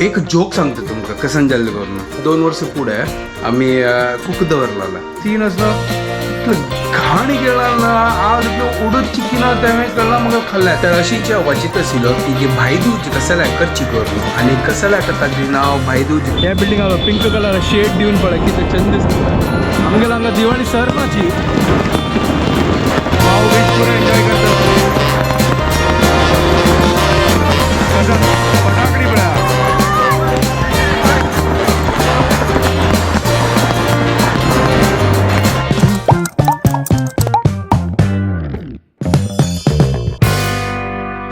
एक जोक सांगतो तुमकां कसन जाल्लें करून. 2 वर्सां फुडें आमी कूक दवरलेलें. 3 वर्सां इतलें घाण केला हांव इतलो उडत चिकिना तें कळ्ळां म्हाका खाल्लें. तर अशीच वाचित आशिल्लो की भायदूज कसल्या करची करून आनी कसल्या ताजें नांव भायदूज. ह्या बिल्डिंगाक पिंक कलर शेड दिवन पळय कितें चंद दिसता. आमगेल्या हांगा दिवाळी सरनाची. भावबीज पुरो एन्जॉय करता. फटाकडी पळया.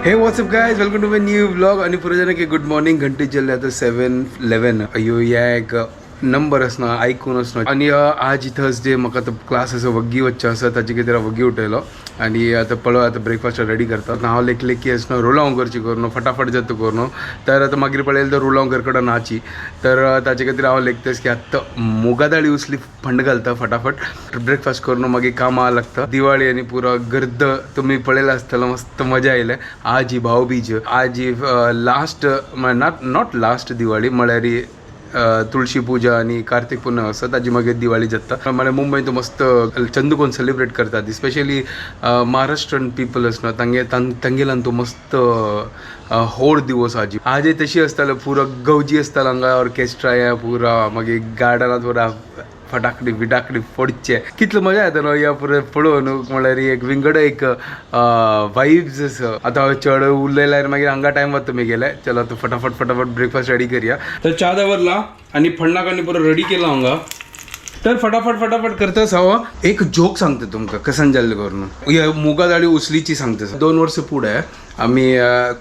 Hey, what's up guys? Welcome to my new vlog. आणि पुरे की गुड मॉर्निंग. घंटे चलले आता 7:11. अयो या एक नंबर आसना आयकून आसना. आणि आज थर्सडे म्हाका आतां क्लास आसा वग्गी वच्चें आसा ताजे खातीर हांव वग्गी उठयलो आनी आतां पळय आतां ब्रेकफास्ट रेडी करता. आतां हांव लेखलें की आसना रोलांव करची करून फटाफट जाता करून. तर आतां मागीर पळयलें तर रोलांव करकड नाची. तर ताजे खातीर हांव लेखता की आतां मुगा दाळी उसली फंड घालता फटाफट ब्रेकफास्ट करून मागीर कामां लागता. दिवाळी आनी पुरो गर्द तुमी पळयला आसतलो, मस्त मजा आयले. आज ही भावबीज, आज ही लास्ट not last Diwali म्हळ्यार तुळशी पूजा आनी कार्तिक पुनव आसा ताजी मागीर दिवाळी जाता. म्हळ्यार मुंबयंत मस्त चंदकोन सेलिब्रेट करतात. स्पेशली महाराष्ट्रन पिपल आसना तांगे तांगेल्यान तो मस्त होड दिवस. आजी आजी तशी आसताले पुरो गवजी आसतालो हांगा ऑर्केस्ट्रा या पुरा मागीर गार्डनांत पुरा फटाकडी बिटाकडी फोडचे कितलो मजा येता न्हू ह्या पुरो पळोवन. म्हळ्यार एक विंगड एक वायब्स आसा. आतां हांव चड उलयल्यार मागीर हांगा टायम वता तुमी गेले. चलो आतां फटाफट फटाफट ब्रेकफास्ट रेडी करया. तर च्या दवरला आनी फण्णाक आनी पुरो रेडी केला हांगा. तर फटाफट फटाफट करतास हांव. एक जोक सांगता तुमकां कसन जाल्लें करून. मुगा दाळी उसलीची सांगता. 2 वर्सां फुडें आमी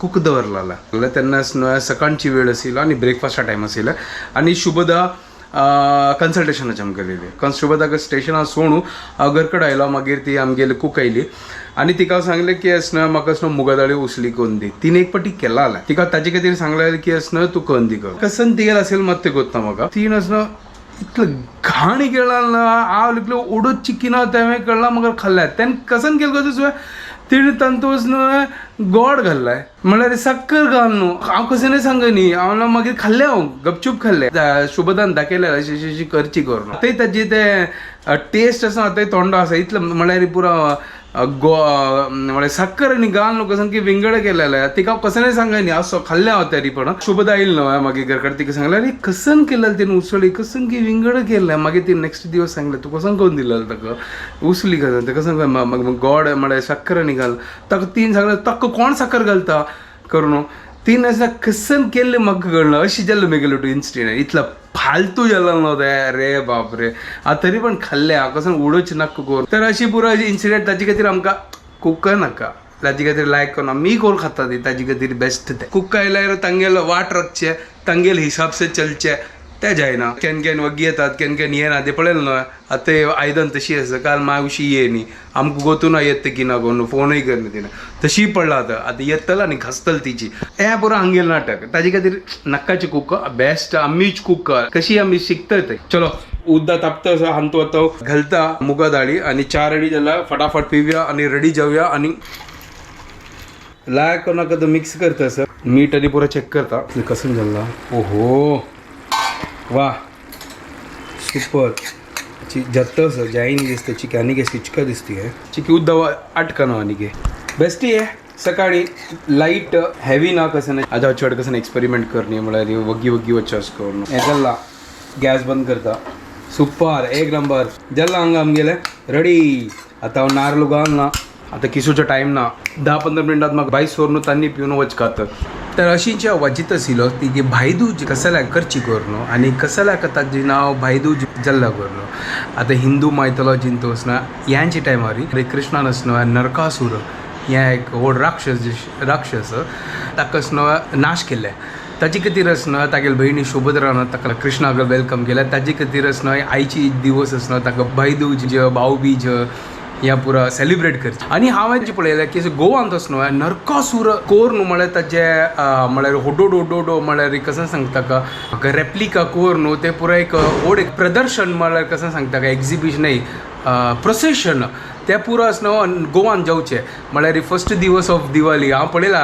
कूक दवरलेलें तेन्ना सकाळची वेळ आशिल्लो आनी ब्रेकफास्टा टायम आशिल्लो आनी शुभदा कन्सल्टेशनाची आमकां गेली. शुभदाक स्टेशनार सोडून हांव घरकडेन आयलो. मागीर ती आमगेली कूक आयली आनी तिका हांव सांगलें की आसना म्हाका आसना मुगा दाळी उसली करून दी. तिणें एक पाटी केला जाल्यार तिका ताजे खातीर सांगलें की आसना तूं करून दी कर. कसन तिगेलें आसेल मात तें गोत्ता म्हाका. तीन आसना इतलें घाण केला हांव इतलो उडत चिकिना तें कळ्ळां म्हाका खाल्लें. तेन्ना कसन केलें गो तुवें? तिणें तातूंत न्हू गोड घाल्लाय म्हळ्यार साकर घाल न्हू. हांव कशें न्हय सांग न्ही. हांव मागीर खाल्लें, हांव गपचूप खाल्लें. शुभदान दाखयलें अशें अशें अशी करची करून. आतांय ताजी तें टेस्ट आसा आतांय तोंडा आसा. इतलें म्हळ्यार पुरो गो म्हळ्यार साकर आनी घाल न्हू कसन की विंगड केलेलें. तिका हांव कशें न्हय सांग न्ही. असो खाल्लें हांव तरी पण. शुभदा आयली न्हू मागीर घरकडेन तिका सांगलें आरे कसन केलें तिणें उसळी कसन की विंगड केलें. मागीर ती नेक्स्ट दिवस सांगलें तूं कसन करून दिलें ताका उसली कसन तें कसन गोड म्हळ्यार साकर आनी घाल ताका. तीन सांगलें ताका कोण साकर घालता करून. तीन अशें कसन केल्लें म्हाका कळना अशी जाल्लो मेगेलो टू इन्सिडेंट. इतलो फालतू जालो न्हू तें रे बाप रे. हांव तरी पण खाल्लें हांव कसन उडोवचें नाका करून. तर अशी पुरो इन्सिडेंट. ताजे खातीर आमकां कुकर नाका. ताजे खातीर लायक करून आमी करून खाता ती ताजे खातीर बेस्ट तें. कुक आयल्यार तांगेलो वाट राखचें तांगेले हिसाब से चलचें तें जायना. केन्ना केन्ना वग्गी येतात केन्ना केन्ना येना तें पळयलें न्हू. आतां आयदन तशी आसा काल मावशी ये न्ही आमकां गोतू ना येता की ना करून फोनूय करना तिणें तशी पडला. आतां आतां येतलो आनी घासतलो तिची हें पुरो हांगेलें नाटक. ताजे खातीर नाकाची कुक बेस्ट आमीच कुक कशी आमी शिकतात. चलो उद्दा तापता आसा हांतू आतां घालता मुगा दाळी आनी च्या रेडी जाला. फटाफट पिवया आनी रेडी जावया आनी लायक नाका तो मिक्स करता सर. मीठ आनी पुरो चेक करता कसं जाल्ला. ओहो वा सुपर जाता असं जाईन दिसते चिकी आनी चिका दिसती आहे चिकी उद्दा आटकना आनी बेस्टी आहे. सकाळी लाईट हेवी ना कसं नाही. आज हांव चड कसं एक्सपेरिमेंट करनी म्हळ्यार वग्गी वग्गी वच्चें अशें करून हें जाल्ला. गॅस बंद करता. सुपर एक नंबर जाल्ला हांगा आमगेलें रेडी. आतां हांव नारल घाल ना. आतां किसूचो टायम ना. 10-15 मिनटात म्हाका बायस व्हरून तांणी पिवन वचकात. तर अशीच वाचित आशिल्लो ती की भायदूज कसल्या करची करून आनी कसल्या ताजें नांव भायदूज जाल्ला करून. आतां हिंदू मायथोलॉजीन तो वचना ह्यांच्या टायमार कृष्णान आसना नरकासूर हें एक व्हड राक्षस राक्षस ताका आसना नाश केल्लें. ताजे खातीर आसना तागेले भयणी सुभद्रान ताका कृष्णाक welcome केलें. ताजे खातीर आसना आयची दिवस आसना ताका भायदूज भावबीज ह्या पुरा सेलिब्रेट करचें. आनी हांवें जें पळयलें की गोवान तसो न्हू नरकासूर कोर न्हू म्हळ्यार ताजे म्हळ्यार होडो डोडो म्हळ्यार कसं सांगता का रेप्लिका कोर न्हू तें पुरो एक व्हड एक प्रदर्शन म्हळ्यार कसं सांगता का एक्झिबिशन न्ही प्रोसेशन ते पुरो आसनो गोवान जावचे म्हळ्यार फर्स्ट दिवस ऑफ दिवाळी. हांव पळयला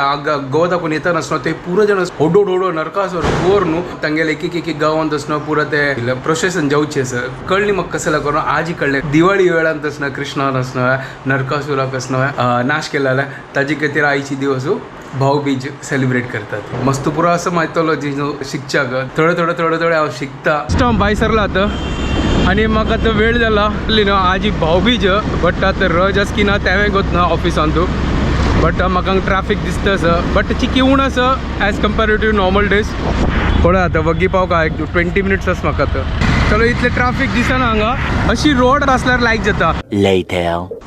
गोवा दाखोवन येता आसनो ते पुरो जाण होडो होडो नरकासूर कोर न्हू तांगेले एक एक एक गांवांत आसनो पुरो ते प्रोसेसन जावचे आसा. कळ्ळी म्हाका कसं करून आजी कळ्ळें दिवाळी वेळांत आसना कृष्णान आसनो नरकासुराक आसनो नाश केलेला ताजे खातीर आयची दिवस भाऊबीज सेलिब्रेट करतात. मस्त पुरो असं मायतोलॉजी शिकच्याक थोडे थोडे थोडे थोडे हांव शिकता. हांव भायर सरला आतां आनी म्हाका आतां वेळ जाला न्हू. आजी भाऊबीज बट आतां रज आसा की ना तेंवें गोत ना ऑफिसांतू बट म्हाका ट्राफीक दिसता आसा बट चिकी उण आसा as comparative normal days. पळय आतां वग्गी पावका एक 20 मिनट्स आसा म्हाका आतां. चलो इतलें ट्राफीक दिसना हांगा. अशी रोड आसल्यार लायक जाता.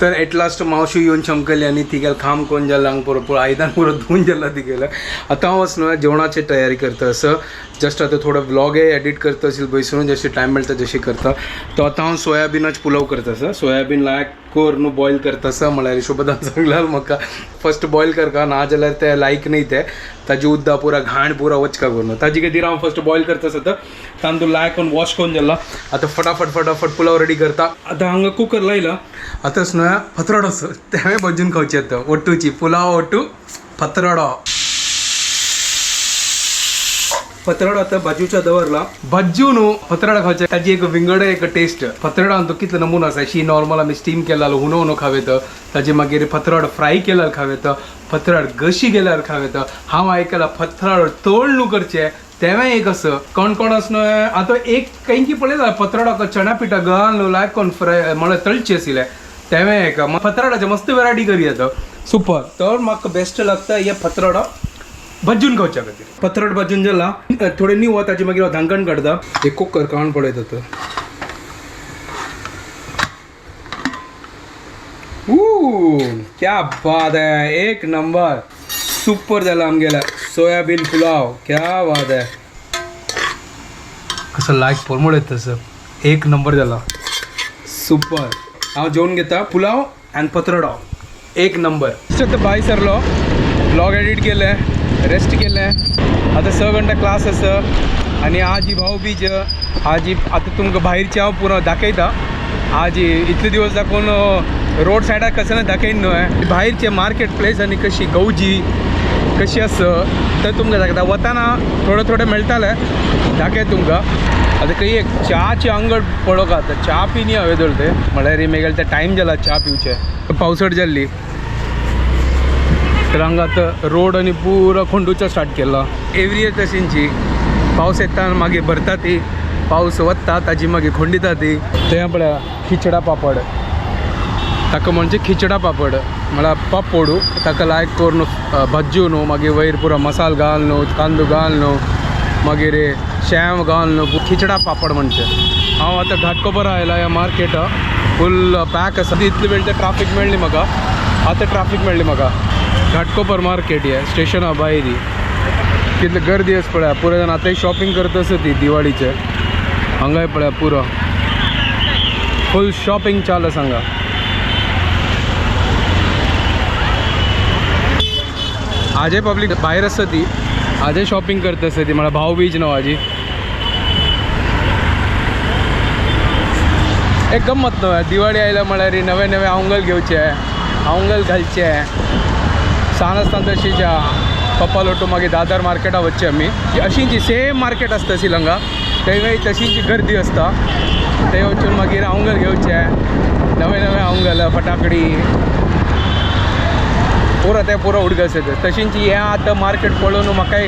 तर एट लास्ट मावशी येवन चमकली आनी तिगेल काम कोण जाला हांगा पुरो पुरो आयदन पुरो धुवन जाला तिगेलें. आतां हांव वचून जेवणाची तयारी करता आसा. जस्ट आतां थोडो व्लॉगय एडिट करता अशें बसून जशें टायम मेळटा जशें करता. तो आतां हांव सोयाबीनाच पुलाव करता आसा. सोयाबीन लायक कोर न्हू बॉयल करता आसा. म्हळ्यार शुभदान सांगल्यार म्हाका फर्स्ट बॉयल करका ना जाल्यार ते लायक न्ही ते ताजी उद्दा पुरा घाण पुरा वचका करून ताजे खातीर हांव फर्स्ट बॉयल करता आसा. तांदूळ लायक करून वॉश करून जाला. आतां फटाफट फटाफट पुलाव रेडी करता. आतां हांगा कुकर लायला. आतां न्हू पत्राडो आसा तेंवें भजून खावचें आतां. ओटूची पुलाव ओटू पत्राडो पत्राडो आतां बाजूच्या दवरला. भज्जू न्हू पत्राडो खावचें ताजी एक विंगड एक टेस्ट. पत्राडो तो कितलो नमुनो आसा शी नॉर्मल आमी स्टीम केला हुनो हुनो खावेत ताजे मागीर पत्राडो फ्राय केल्यार खावेत पत्राड गशी केल्यार खावेत. हांव आयकला पत्राडो तोळ न्हू करचें तेंवें एक आसा कोण कोण आसा न्हू आतां एक कैंकी पळयता पत्राडो चणा पिठा घाल न्हू लायक कोण फ्राय म्हळ्यार तळचें आशिल्लें तेंवें एक पत्राडाचे मस्त वेरायटी करी येता सुपर. तर म्हाका बेस्ट लागता हे पत्राडो भज्जून खावच्या खातीर. पत्राड भाजून जाला थोडे न्यू ताजे मागीर हांव धांकण काडटा. एक कुकर काण पळयता तर क्या बात आहे एक नंबर सुपर जाला आमगेला सोयाबीन पुलाव. क्या बात आहे कसं लायक परमळ येत तसं एक नंबर जाला सुपर. हांव जेवण घेता पुलाव आनी पत्राडो एक नंबर. आतां भायर सरलो ब्लॉग एडिट केलें रेस्ट केलें. आतां 6 घंटा क्लास आसा आनी आज ही भाऊबीज. आज आतां तुमकां भायरची हांव पुरो दाखयता. आज इतले दिवस दाखोवन रोड सायडाक कसं ना दाखयन न्हू भायरचे मार्केट प्लेस आनी कशी गौजी कशी आसा ते तुमकां दाखयता. वताना थोडे थोडे मेळटाले दाखय तुमकां. आतां खंय एक च्याची अंगड पळोवंक आतां च्या पिनी हांवें धर ते म्हळ्यार मेगेले ते टायम जाला च्या पिवचे. पावसट जाल्ली तर हांगा आतां रोड आनी पुरो खोंडूचा स्टार्ट केला. एवरी इयर तशींची पावस येता मागीर भरता ती पावस वता ताजी मागीर खोंडिता ती. तें पळया खिचडा पापड ताका म्हणजे खिचडा पापड म्हळ्यार पापोडू ताका लायक करून भाजू न्हू मागीर वयर पुरो मसाल घाल न्हू कांदो घाल न्हू मागीर शेव घाल न्हू खिचडा पापड म्हणजे. हांव आतां घाटकोपर आयला ह्या मार्केट फूल पॅक आसा. इतले वेळ ते ट्राफीक मेळ्ळी म्हाका आतां ट्राफीक मेळ्ळी म्हाका. घाटकोपर मार्केट हे स्टेशना भायर कितले गर्दी आसा पळया पुरो जाण आतांय शॉपिंग करत आसा ती दिवाळीचे. हांगाय पळया पुरो फूल शॉपिंग चालू आसा हांगा. आजय पब्लीक भायर आसता ती आजय शॉपिंग करत आसता ती म्हळ्यार भाऊबीज न्हू आजी एक गम्मत न्हू. दिवाळी आयल्या म्हळ्यार नवे नवे आंगल घेवचे आंगल घालचे. सान आसतना तशीच्या पप्पा लोटू मागीर दादर मार्केटाक वचचे आमी. अशींची सेम मार्केट आसता श्रीलंका थंय तशींची गर्दी आसता. थंय वचून मागीर आंगल घेवचे नवे नवे आंगल फटाकडी पुरो ते पुरो उडगास येता. तशींची हें आतां मार्केट पळोवन म्हाकाय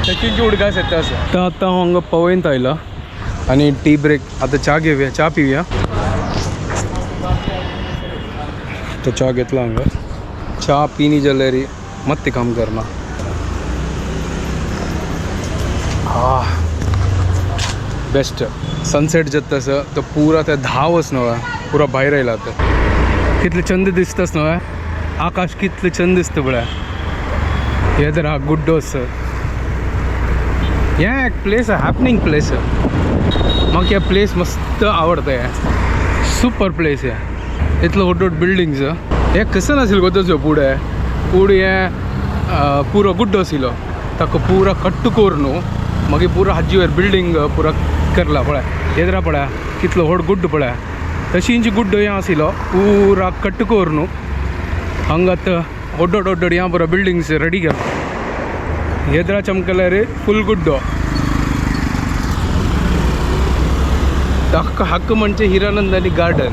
तशींची उडगास येता असो. आतां आतां हांव हांगा पवयंत आयला आनी टी ब्रेक. आतां च्या घेवया च्या पिवया. तो च्या घेतला हांगा. च्या पिनी जाल्यार मत्ते काम करना. हा बेस्ट सनसेट जाता तसं तो पुरा ते धांवच न्हू पुरा भायर आयला आतां. कितले चंद दिसताच न्हू आकाश कितलें चंद दिसता पळय. हे तर हा गुड्डो आसा. हें एक प्लेस हॅपनींग प्लेस. म्हाका हे प्लेस मस्त आवडटा. हें सुपर प्लेस. हें इतलो व्हड व्हड बिल्डिंग्स. हें कशें नाशिल्लें गोतोचो पुढे पुढे हें पुरो गुड्डो आशिल्लो ताका पुरा कट्ट करून न्हू मागीर पुरो हाजी वयर बिल्डींग पुरा करला. पळय येदरा पळय कितलो व्हड गुड्डो पळय. तशी इंची गुड्डो या आशिल्लो पूरा कट्ट करून हंगात ಒಡ್ಡೊಡ್ ಒಡ್ಡೊಡ್ ಯಾ ಪೂರ ಬಿಲ್ಡಿಂಗ್ಸ್ ರೆಡಿ केला ಎದ್ರ ಚಮಕಲಾರಿ ಫುಲ್ ಗುಡ್ಡೋ. हक्क हक्क म्हणजे हिरानंदानी गार्डन.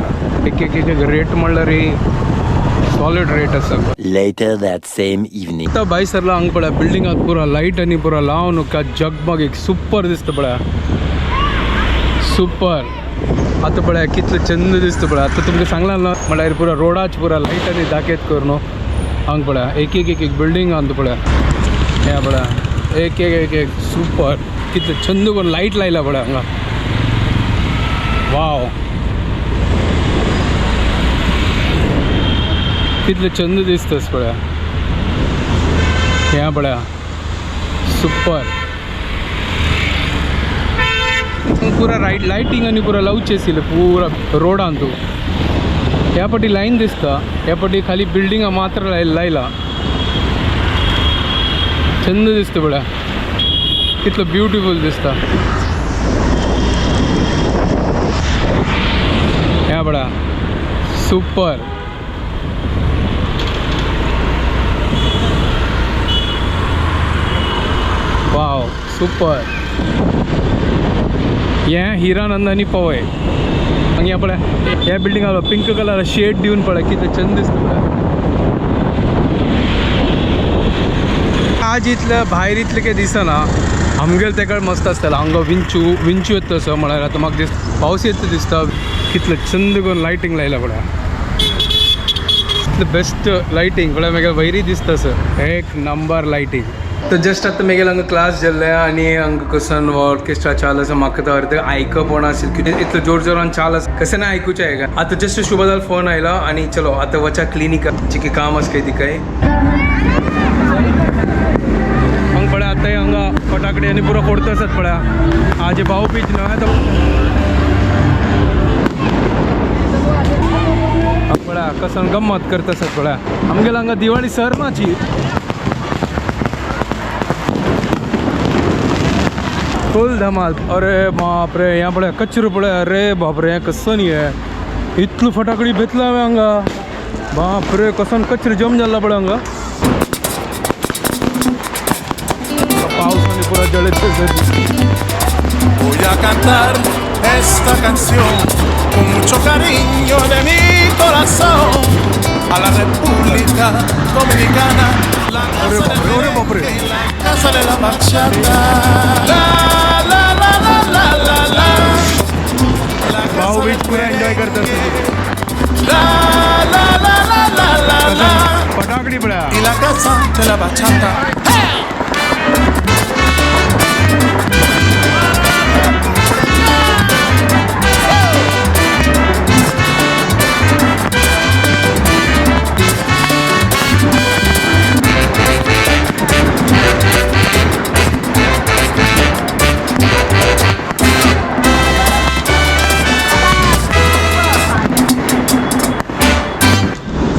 एक एक एक रेट म्हणल्यार सॉलिड रेट आसा. Later that same evening. आता भाई सरला हांगा पळय बिल्डिंगाक पुरा लायट आनी पुरा लावन का जगमग एक सुपर दिसता पळय, सुपर. आतां पळय कितले चंद दिसता पळय. आतां तुमकां सांगला न्हू म्हणल्यार पुरा रोडाच पुरा लायट आनी दाखयत करून हांगा पळय एक एक एक एक बिल्डींग आहा पळय, हें पळय एक एक एक एक सुपर कितले चंद करून लायट लायला पळय हांगा. वाव कितले चंद दिसतस पळय, हें पळय सुपर. पुरा रायट लायटिंग आनी पुरा लावची आशिल्लें पुरा रोडान. तूं ह्या पटी लायन दिसता, ह्या पटी खाली बिल्डिंगा मात्र लायला. चंद दिसता पळय कितलो ब्युटिफूल दिसता. हें पळय सुपर. Wow super. हें हिरानंदानी पवय. हांगा पळय ह्या बिल्डिंगाक पिंक कलर शेड दिवन पळय कितलें चंद दिसता पळय. आज इतलें भायर इतलें कांय दिसना, आमगेर तेका मस्त आसतालें. हांगा विंचू विंचू येता तसो म्हळ्यार आतां म्हाका दिसता पावस येता दिसता. कितलें चंद करून लायटींग लायला पळय, इतलें बेस्ट लायटींग पळय मागीर वयरी दिसता सर, एक नंबर लायटींग. तर जस्ट आतां मागीर हांगा क्लास जाल्ले आनी हांगा कसन ऑर्केस्ट्रा चाल आसा. म्हाका तर अर्दें आयकप आशिल्लें कितें इतलो जोर जोरान चाल आसा कशें ना आयकुचें हांगा. आतां जस्ट शुभदाल फोन आयलो आनी चलो आतां वचा क्लिनिक जे काम आसा काय तिकाय. हांगा पळय आतां हांगा फटाकडे आनी पुरो फोडत आसात पळय. आज भाऊ बीच न्हय आतां पळय कसन गम्मत करत आसात पळय. आमगेले हांगा दिवाळी सरनाची फुल धमाल. अरे बाप रे यहाँ पळय कचरो पळय. अरे बाप रे हें कसं न्ही हें इतलो फटाकडी भेतला हांवें हांगा. बाप रे कसन कचरो जम जाल्ला पळय हांगा. पावस आनी पुरो जळत. Voy a cantar esta canción con mucho cariño de mi corazón a la República Dominicana, la casa del बापरे, अरे बापरे. Merengue, la casa de la bachata. La la la la la la la. La casa भाऊ del beach पुरा enjoy करतात. La la la la la la la. फटाकडी पळय. Y la casa de la bachata.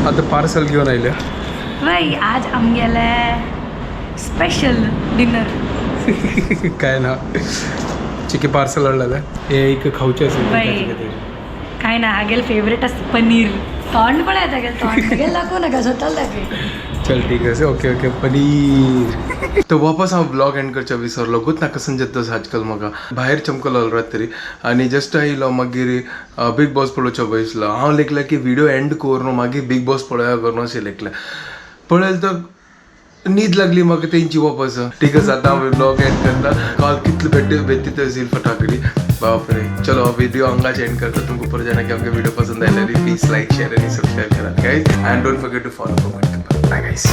आतां parcel घेवन आयलें. वय आज आमगेले स्पेशल डिनर. काय ना चिकी पार्सल हाडलेलें हे एक खावचें आशिल्लें. बाई. काय ना हागेल फेवरेट आसा पनीर. तोंड पळय तागेलें तोंड तागेलें दाखोवं नाका, स्वताक दाखय. चल ठीक आहे, ओके ओके पनीर. तर वापस हांव ब्लॉग एंड करच्या विसरलो. गोत नाका संजत तसो आजकाल म्हाका भायर चमकलो रात्री आनी जस्ट आयलो मागीर बिग बॉस पळोवचो बसलो. हांव लेखलें की व्हिडिओ एंड करून मागीर बिग बॉस पळोवया करून अशें लेखलें. पळयलें तर न्हीद लागली म्हाका तेंची वापस. ठीक आसा आतां हांव ब्लॉग एंड करता. काल कितले भेट बेतीत असेल फटाकडी बापरे. चलो व्हिडिओ हांगाच एंड करता. तुमकां परत जाणा की आमकां व्हिडिओ पसंद आयल्यार प्लीज लायक शेअर आनी सबस्क्रायब करात guys, and don't forget to follow. Bye guys.